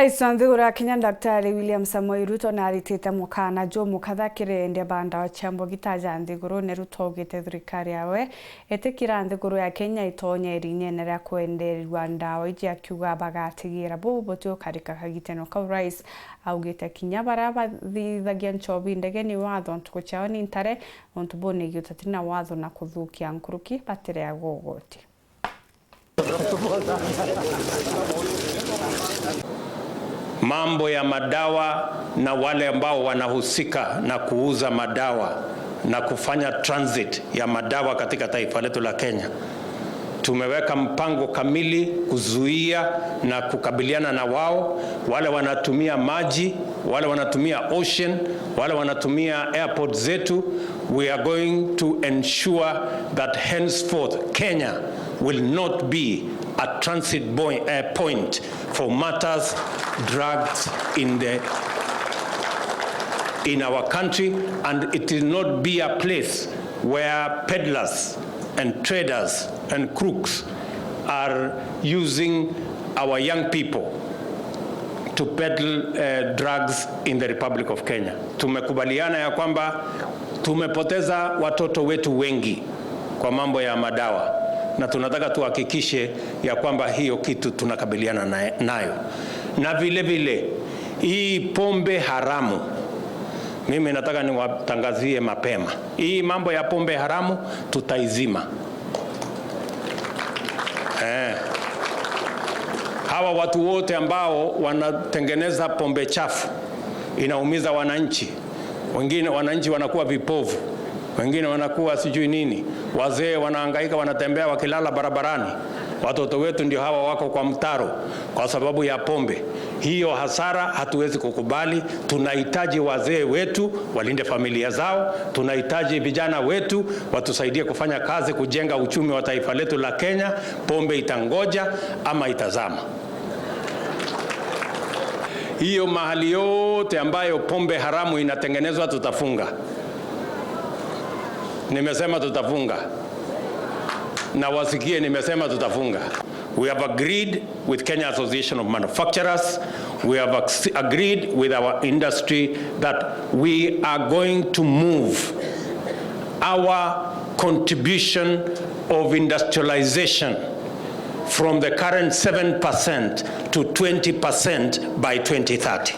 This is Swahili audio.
Rais wa nthiguru ya Kenya Daktari William Samoei Ruto naaritite mukana Joe Mukatha kirendia bandawa chia mbogita ja nthiguru ni Ruto augite thirikari yawe itikira nthiguru ya Kenya itonya irinyene ria kwendererwa ndawa iji akiuga bagatigira buu butiukarika kagiteno kau. Rais augite kinya baria bathithagia nchobi ndege ni watho ntuku chiao ni ntare untu buu ni utati na watho na kuthukia nkuruki batireagwo ugoti. Mambo ya madawa na wale ambao wanahusika na kuuza madawa na kufanya transit ya madawa katika taifa letu la Kenya. Tumeweka mpango kamili kuzuia na kukabiliana na wao, wale wanatumia maji, wale wanatumia ocean, wale wanatumia airport zetu. We are going to ensure that henceforth Kenya will not be a transit point for matters drugs in our country, and it will not be a place where peddlers and traders and crooks are using our young people to peddle drugs in the Republic of Kenya. Tumekubaliana ya kwamba tumepoteza watoto wetu wengi kwa mambo ya madawa na tunataka tuhakikishe ya kwamba hiyo kitu tunakabiliana nayo. Na vile vile hii pombe haramu, mimi nataka niwatangazie mapema, hii mambo ya pombe haramu tutaizima. Hawa watu wote ambao wanatengeneza pombe chafu inaumiza wananchi, wengine wananchi wanakuwa vipofu, wengine wanakuwa sijui nini, wazee wanahangaika, wanatembea wakilala barabarani. Watoto wetu ndio hawa wako kwa mtaro kwa sababu ya pombe. Hiyo hasara hatuwezi kukubali. Tunahitaji wazee wetu walinde familia zao, tunahitaji vijana wetu watusaidie kufanya kazi, kujenga uchumi wa taifa letu la Kenya. Pombe itangoja ama itazama. Hiyo mahali yote ambayo pombe haramu inatengenezwa tutafunga. Nimesema tutafunga, na wasikie nimesema tutafunga. We have agreed with Kenya Association of Manufacturers, we have agreed with our industry that we are going to move our contribution of industrialization from the current 7% to 20% by 2030.